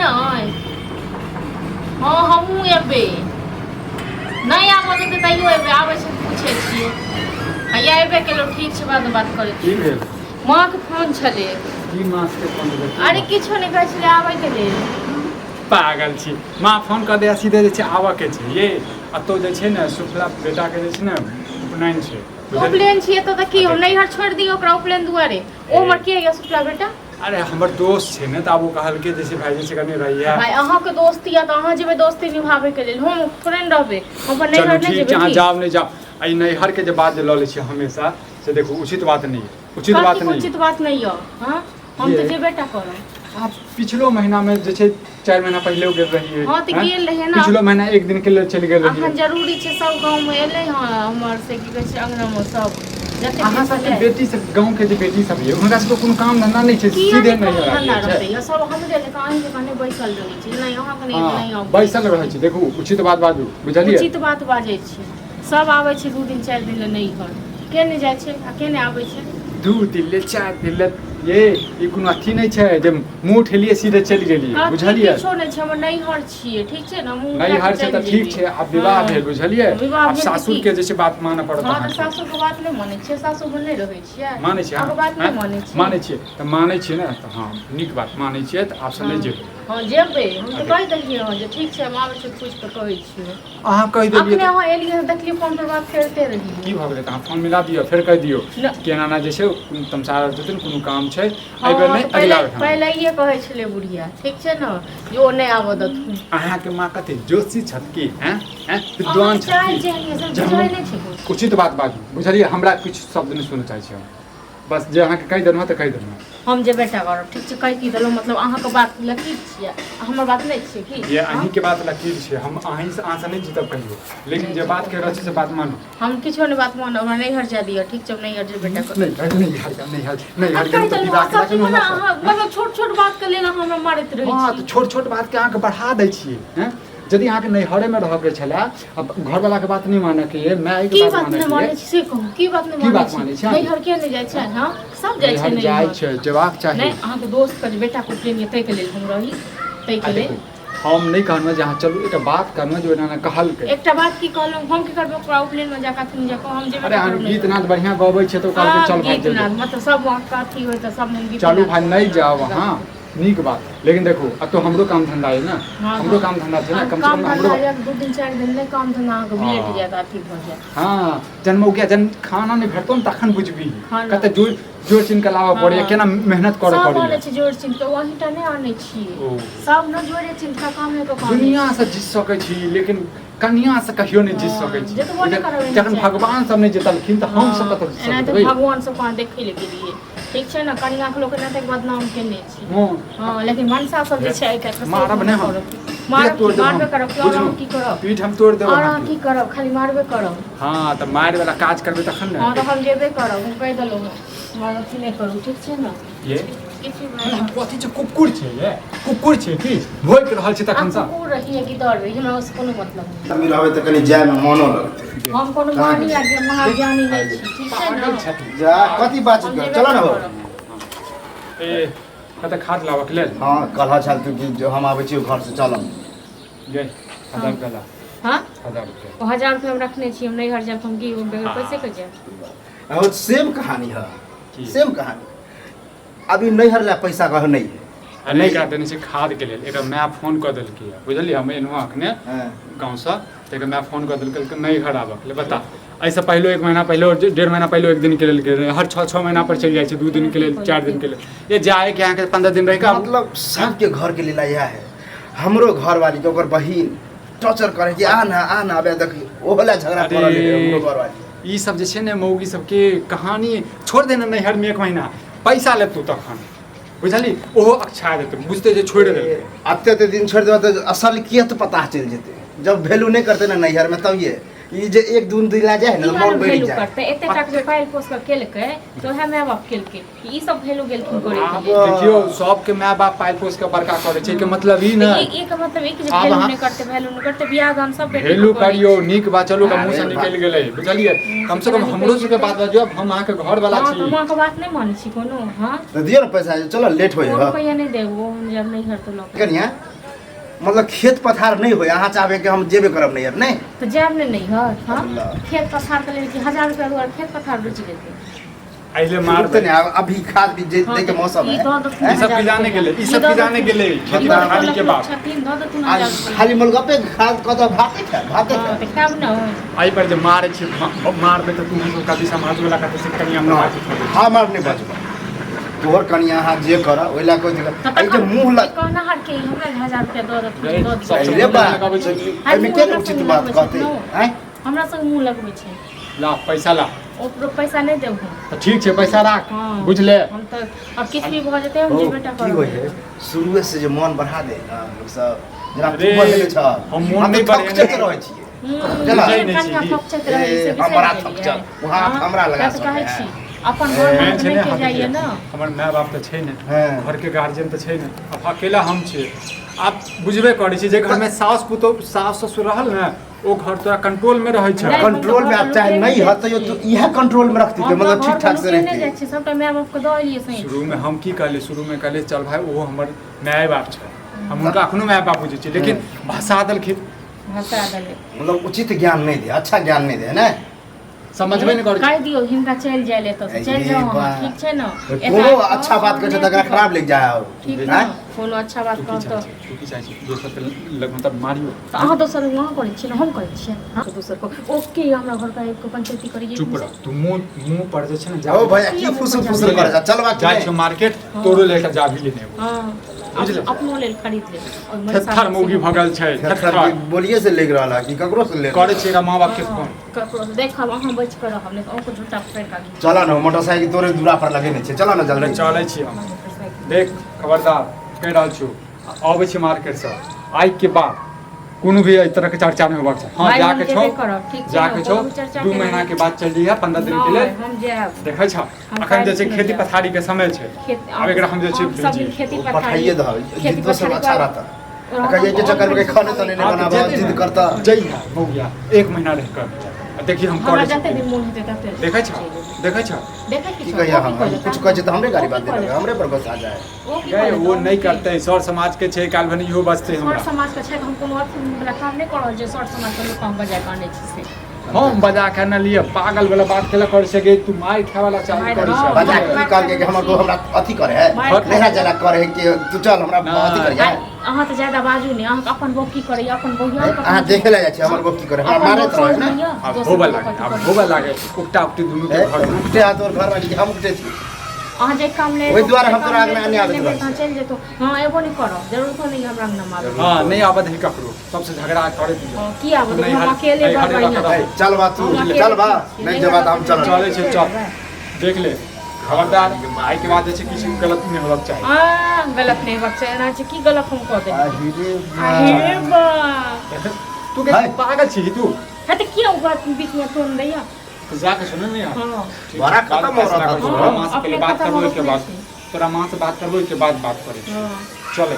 नहि? हँ, हमहूँ एबै। नहि आबऽ देतै तैयो एबै। आबै छै, पूछै छियै। हैया एबे केलहुँ। ठीक छै, बादमे बात करै की छी। भेल? माँके फोन छलै। की मास के फोन भेल? अरे, किछो नहि, कहै छलै आबैके लेल। पागल छी, माँ फोन कऽ दे सीधे जे छै आबऽ के छै। ये एतौ जे छै ने सुफला बेटाके जे छै ने उपनयन छै, बुझलियै? उपनयन छियै तऽ की हम नैहर छोड़ि दियौ ओकरा उपनयन दुआरे? ओ हमर के यऽ सुफला बेटा? अरे, हमर दोस्त छै ने, तऽ आब ओ कहलकै जे छै भाई जे छै कनि रहिया। भाई, अहाँके दोस्ती यऽ तऽ अहाँ जेबै दोस्ती निभाबैके लेल, हम थोड़े ने रहबै। हम अपन चलू, नैहर नहि ठीक छै, जेबै। अहाँ की जाउ, नहि जाउ। आ ई नैहरके जे बात जे लऽ लै छियै हमेशा, से देखू, उचित बात नहि यऽ, उचित बात कथीके नहि। उचित बात नहि यऽ? हँ, हम तऽ ये। जेबे टा करब। आब पिछलो महीना में जे छै 4 महीना पहिले गेल रहियै। हँ, तऽ हैं? गेल रहियै ने। पिछलो महीना एक दिन के लेल चलि गेल रहियै। अखन जरूरी छै? सब गाँवमे एलै हँ हमर से की कहै छै, अङ्गनामे सब जते अहाँ सबके छलै। बेटी सब, गाँव के जे बेटी सब ये, हुनका सबके कोनो काम धंधा नहि छै? किया सीधे नहि नहि काम धंधा छै। रहतै? सब हमरे जकाँ, अहीं जकाँ नहि बैसल रहै छै? नहि, अहाँके नहि, नहि। हँ, हम बैसल रहै छै। देखू, उचित बात बाजू, बुझलियै? उचित बात बाजै छी। सब आबै छै 2 दिन 4 दिन लए नैहर। के नहि जाइ छै आ के नहि आबै छै? 2 दिन ले, 4 दिन ले, ये ई कोनो अथी नहि छै जे मुँह उठेलियै, सीधे चलि गेलियै। कथी? बुझलियै? किछो नहि छै, हमर नैहर छियै, ठीक छै ने? मुँह उठा नैहर कऽ छै तऽ चलि ठीक जेबै। छै, आब विवाह भेल, बुझलियै? विवाह आब भेल तऽ सासुर की? के जे छै बात मानऽ पड़त। हँ, तऽ अहाँके सासुरके बात नहि मानै छियै? सासुरमे नहि रहै छियै? मानै छियै। अहाँके बात नहि आँय? मानै छियै? मानै छियै तऽ मानै छियै ने, तऽ हँ, नीक बात, मानै छियै तऽ आबसँ नहि जेबै। हँ, जेबै। हम तऽ कहि देलियै हँ जे ठीक छै, हम आबै छी, पूछि कऽ कहै छियै। अहाँ कहि देलियै। अखने अहाँ एलियै हँ, देखलियै फोन पर बात करिते रहियै। की भऽ गेलै तऽ अहाँ फोन मिला दियौ, फेर कहि दियौ नहि। कि एना एना जे छै कोनो तमसा जेथिन, कोनो काम छै। एहि बेर हँ, नहि, तऽ पहिले अगिला बेर हम। पहिलैये कहै छलै बुढ़िया, ठीक छै ने, जे ओ नहि आबऽ देथुन। अहाँके माँ कते जोशी छथि की? हैं हैं, विद्वान अहाँके चालि छथि जेहन यऽ से की? बुझै नहि छै कुछ। उचित बात बाजू, बुझलियै? हमरा किछु शब्द नहि सुनऽ चाहै छी हम। बस जे अहाँके कहि देलहुँ तऽ कहि देलहुँ। हम जेबे टा करब, ठीक छै? कहि की देलहुँ? मतलब अहाँके बात लकीर छियै आ हमर बात नहि छियै की? ये हँ? अहीँके बात लकीर छै। हम अहीँसँ, अहाँसँ नहि जीतब कहियो, लेकिन जे बात कहि रहल छी से बात मानू। हम किछो नहि बात मानब। हमरा नैहर जाय दिअ, ठीक छै? हम नैहर जेबे टा करब। नहि, नहि हर, नहि हर, नहि आब हर। कहि देलहुँ अहाँ सब चीज ने, अहाँ मतलब छोट छोट बातके लेल अहाँ हमरा मारैत रहै हँ, छी। तऽ छोट छोट बातके अहाँके बढ़ा दै छियै। हैं, यदि अहाँके नैहरेमे रहऽके छलै आ घरवलाके बात नहि मानऽके ये, मायके की बात बात नहि मानऽके मानै ये। छी से कहू, की बात नहि की मानै बात छी? मानै छी अहाँ? नैहर के नहि जाइ छै? हँ, सब जाइ छै। नैहर जाइ नैहर छै, जेबाक चाही। नहि, अहाँके दोस्तके जे बेटाके उपनयन यऽ, ताहिके लेल हम रही, ताहिके आ लेल। देखू, हम नहि कहलहुँ जे अहाँ चलू, एकटा बात कहलहुँ जे ओना कहलकै। एकटा बात की कहलहुँ? हम की करबै ओकरा उपनयनमे जाकऽ? अथीमे जाकऽ हम जेबे अरे, अहाँ करब। गीत नाद बढ़िआँ गबै छै तऽ ओ कहलकै हँ, चल भाइ गीत जेबै। नाद मतलब सब वहाँ अथी होइ तऽ सब गीत चलू नाद भाइ, नहि जाउ अहाँ, नीक बात, लेकिन देखू, एतऽ हमरो काम धंधा अइ ने। हँ, हमरो काम धंधा छै ने, कम से काम कम हमरो धंधा यऽ, 2 दिन 4 दिन नहि काम धंधा अहाँके बिलटि जायत, अथी भऽ जायत। हँ, जहन मौगिया जहन खाना नहि भेटतौ ने तखन बुझबही। खाना। कते जोर जोर चिन्ह के लाबऽ पड़ैया, केना मेहनत करऽ सब आनै पड़ैया। छै जोर चिन्ह के, अहींटा नहि आनै छियै। ओ। सब ने जोरे चिन्ह के कामे के काम। दुनिया से जीत सकै छी, लेकिन कनिया से कहियो नहि जीत सकै छी। जितबो नहि करबै। जखन भगवान सब नहि जीतलखिन तऽ हम सब कतऽ जीत एना तऽ सकबै? भगवान सब कहाँ देखै लए गेलियै, ठीक छै ने? कनियाके लोक एना तक बदनाम केने छै। हँ। हँ, लेकिन मनसा सब जे छै आइ काल्हि, मारब नहि हम। मारब तोड़ की? देब मारबे हम। करब की? आओर बुझलहुँ? अहाँ की करब? पीठ हम तोड़ देब आओर अहाँ अहाँके। की करब? खाली मारबे करब। हँ, तऽ मारि वाला काज करबै तखन ने। हँ, तऽ हम जेबे करब, हम कहि देलहुँ हँ। हमर अथी नहि करू, ठीक छै ने? ये किछु हम कथी छै? कुकुर छै ये? कुकुर छै की भोकि रहल छै तखन से? कुकुर रही गिदड़ रही, हमरा ओहिसँ कोनो मतलब नहि। आदमी रहबै तऽ कनि जायमे मनो लगतै। हम कोनो मानी आ महाज्ञानी नहि छी, ठीक छै पागल ने? छथिन। जा, कथी बातचीत हम कर जेबे चल ने हो। करब। ए, कतऽ खाद लाबक लेल? हँ, कहल छल तू कि जो हम आबै छियौ घरसँ, चलम। गे, 1000 रुपया ला। हँ? 1000 रुपया। ओ 1000 रुपया हम रखने छी। हम नैहर जायब तऽ हम की बगैर पैसे के जायब? और सेम कहानी है। की? सेम कहानी, अभी नैहर ला पैसा कह नहीं है। अरे, एकरा देने छै खाद के लेल। एकर माय फोन कऽ देलकै बुझलियै? हम एलहुँ अखने गाँवसँ तऽ एकर माय फोन कऽ देलकै नहि घर आबऽ के लेल। बता, एहिसँ पहिलो एक महीना पहिलो, 1.5 महीना पहिलो एक दिन के लेल गेल रहै। हर 6-6 महीना पर चलि जाइ छै, 2 दिन के लेल, 4 दिन के लेल। ये जाए के अहाँके 15 दिन रहि कऽ आबू। मतलब सबके घर के लीला यह है। हमरो घर वाली के ओकर बहिन टॉर्चर करे कि आ ना, आ ना, अबे देखी ओहो ला झगड़ा अरे, करल है हमरो घर वाली। ई सब जे छै ने मौगी सबके कहानी, छोड़ देने नैहर में एक महीना, पैसा लेतौ तखन, बुझली? ओहो अक्षा देतौ, बुझते जे छोड़ि देलकै। अते अते दिन छोड़ि देबै तऽ असल किए तऽ पता चलि जेतै। जब वैल्यू नहि करतै ने नैहर में तब ये ई जे एक दू दिन ला जाए ने की तऽ मालूम मोन बढ़ि वैल्यू जाए। करतै? एते टाक जे पालि पोस कऽ केलकै तऽ उएह माय बाप केलकै। ई सब वैल्यू गेलखिन करे के आब लेल। देखियौ, सबके माय बाप पालि पोस के बड़का करै छै के मतलब ई तऽ नहि। ई के मतलब ई कि जे आब वैल्यू अहाँ नहि करतै, वैल्यू नहि करतै। बियाह दान सब बेटी वैल्यू के करै करियौ, छै। नीक बात, चलू, मुँह से अरे निकलि गेलै, बुझलियै? कम से कम हमरो सबके बात बाजू। आब हम अहाँके घर वाला हँ, छी। तऽ हम अहाँके बात नहि मानै छी कोनो? हँ? तऽ दियौ ने पैसा, चलो लेट हो ओ जाए। रुपैआ नहि देब। ओ हम जब नहि घर तऽ लऽ कनिया। मतलब खेत पथार नहीं होय, अहाँ चाहबे कि हम जेबे करब नहीं नहीं? तऽ जायब ने नैहर। हँ, अल्लाह। खेत पथार के लेल कि 1000 रुपया दुआरे खेत पथार बेच लेतै? अहिले रुकते मारबै। नहीं, अब अभी खाद बीज जे हँ, दे के तऽ मौसम ई है। दऽ देथुन ई सब 1000 की जाने रुपया। गेलै, ई ई सब दऽ की जाने देथुन। गेलै खेती ई दऽ पथारी के देथुन बाद। छथिन, दऽ देथुन आ 1000 रुपया। खाली मोलगप्पे खाद कऽ दऽ भाते खाय, भाते हँ, खाय। तऽ खायब ने। एहि पर जे मारै छी, मारबै तऽ तू सब कथी समाज वाला कथी से कनिया ना, मार के हमर नहि बजबऽ, तोहर कनिया अहाँ जे कर ओहि लए कोइ दिक्कत। तऽ एहि जे तखन मुँह लग कहनाहर के हमरा 1000 रुपया दऽ देथुन, दऽ दियौ। सबसे रे बा, लगाबै छै। एहिमे के ने उचित बात कहतै आँय? हमरा संग मुँह लगबै छै। ला पैसा ला। ओकरो पैसा नहि देब हम। तऽ ठीक छै, पैसा राख। हँ। बुझले? हम तऽ आब किछु भी भऽ जेतै, हम हौ, जेबे टा की करब। होइ है, शुरुए से जे मन बढ़ा दे ने लोक सब, जेना तू अरे, बढ़ेले छह, हम मोन हम नहि तऽ बढ़ेने। थकचैत रहै छियै। चला। बुझै नहि कनिया छी। थकचैत रहै ए, से हम बिसरि बड़ा गेलियै। थकचल, वहाँ हँ, हमरा लगा तैं तऽ कहै सकै छी है। अपन घर मेन मे छै नहि ने के जाइए ने। हमर माय बाप तऽ छै ने, हँ। घरके गार्जियन तऽ छै ने, आब अकेला हम छियै। आब बुझबे करै छी, जे घरमे सास पुतोह सास ससुर रहल ने, ओ घर तोरा कंट्रोल में रहै छै। नहि, कंट्रोल में आब चाहे नहीं हत तैयो तू इएह कंट्रोल में रखती, हम तऽ मतलब घर ठीक ठाक से लुटेने रहती। जाइ छियै, सबटा माय बाप के दऽ एलियै सही। शुरू में हम की कहलियै? शुरू में कहलियै चल भाई, ओहो हमर माय बाप छै, हम हुनका अखनो माय बाप बुझै छियै, लेकिन भसा देलखिन। भसा देलै। मतलब उचित ज्ञान नहीं दे, अच्छा ज्ञान नहीं दे ने। समझबे नहि करै। कहि दियौ हिनका चलि जाय ले तऽ चलि ए जाउ अहाँ, बा। ठीक छै ने? कोनो एतऽ अच्छा बात कहै छै तऽ एकरा खराब लागि जाए हो। ठीक आँय? ने, कोनो अच्छा बात तू की कहब चाहै तऽ छी? तू की चाहै छी? दोसर के लगमे तऽ मारियो। तऽ अहाँ दोसर अहाँ करै छियै ने, हम करै छियै? हाँ, दोसर को ओके हमरा घर पर आबि कऽ पंचायती करियै। चुप रह तू। मुँह मुँह पर जे छै ने। ओ भैया, की फुसुर फुसुर करै छ? चलबा कि जाइ नहि? छियौ मार्केट, तोरो ले एकटा जाभी लेने अयबो। हँ। बुझलियै? अपनो लेल खरीद लेब ओहि थेथर मौगी भगल छै। थेथर थेथर बोलिए से लागि रहल है कि ककरो से ले? करै छियै एकरा माँ बाप के फोन। ककरो देखब, अहाँ बचि कऽ रहब, नहि तऽ अहूँके झूठा पकड़ि कऽ। चल ने, मोटरसाइकिल तोरे दूरा पर लगेने छै, चल ने जल्दी। चलै छी हम। देख, खबरदार कहि रहल छियौ, अबै छी मार्केटसँ, आइके बाद कोनो भी एहि तरहके चर्चा नहि होबाक चाही। हँ, भाइ, हम जाके छौ जेबे करब, ठीक छै जाके ने? छौ कोनो भी चर्चा 2 के महीना नहि। के बाद चलि जइहे, 15 दिन के लेल। नहि, हम जायब। देखै छ, हम अखन जे छै काल्हि खेती जायब। पथारी के समय छै। खेत आब एकरा हम जे छै हम सब दिन भेजिए। खेती ओ पथारी पठाइए दह, खेती जिद्दो सब पथारी अच्छा कर- रहता। कहिए के चक्कर में खाने तने नहीं हाँ, तऽ बनाबा, जेतै जिद ने। करता। जइहे बौआ, 1 महीना रहि कऽ आ देखी हम हमरा करै जते छी। दिन मोन हेतै तते देखै छ, देखै छ। देखै की की छौ? कहिया ओ की हम कहलक? कुछ कहै छै तऽ हमरे गाड़ी ओ की बात देलक, कहलक? हमरे पर गुस्सा जाए। ओ की गए कहलक? ओ नहि की? करतै, सर समाज के छै, काल्हि भने इहो बचतै सर हमरा। समाज के छै तऽ हम कोनो अथी वला काम नहि कऽ रहल छियै, सर समाज के लोक हम बजा कऽ आनै छी से। हम बजा के अनलियै? पागल वाला बात केला करै छै कि तू मारि खाय वाला चालू मारि करै हँ, छै। बजा के की कहलकै कि हमर को हमरा अथी करे है, मारि नहिरा जला करे है कि तू चल हमरा नहि। अथी करे है। आइ अहाँ तऽ ज्यादा बाजू नहि, अहाँके अपन बौह की करैया, अपन बौह अहाँ देखे ला जाइ छी हमर बो की करे, हमरा अपन मारैत बौह रहे ने। समझ लिअ, आब दोसर होबऽ बौह लागे, कथी आब करैया। होबऽ लागे उकटा उकटी दुनू के ए, घर में। उठते हाथ तोर घर वाली हम उठते छी। अहाँ जे काम ले ओहि दुआरे हम तोरा अङ्गना नहि आबैत रहै। चलि जेतौ। हँ, एबो नहि करब, जरूरतो नहि हमरा अङ्गनामे आबैके। हँ, नहि आबऽ दही ककरो, सबसे झगड़ा करैत दियौ। हँ, की आबऽ देबै? हम नैहर- अकेले बड़ नैहरे बढ़िआँ। रखब। ए, चल बा तू, हम अकेले चल बा, ठीक छियै। नहीं जेबा तऽ हम चल। चलै छै, चल। देख ले, खबरदार, आइ के बाद जे छै किछु गलत नहि होबाक चाही। आ, गलत नहि होबाक चाही, एना छै की गलत हम कऽ देलियै? अरे अरे बा। बा। तू के हाय। पागल छी तू? है तऽ किया ओ बात बीचमे टोन दैया? तऽ जाके सुन ने यार। हँ। ठीक बड़ा छै, बाद खतम हो फैसला रहा था करै छी। तू। तोरा माँ से अपने पहिले बात खतम करबो, हो ओहिके बाद छै। तोरा माँ से बात करबो, ओहिके बाद बात करै छी। हँ। चले।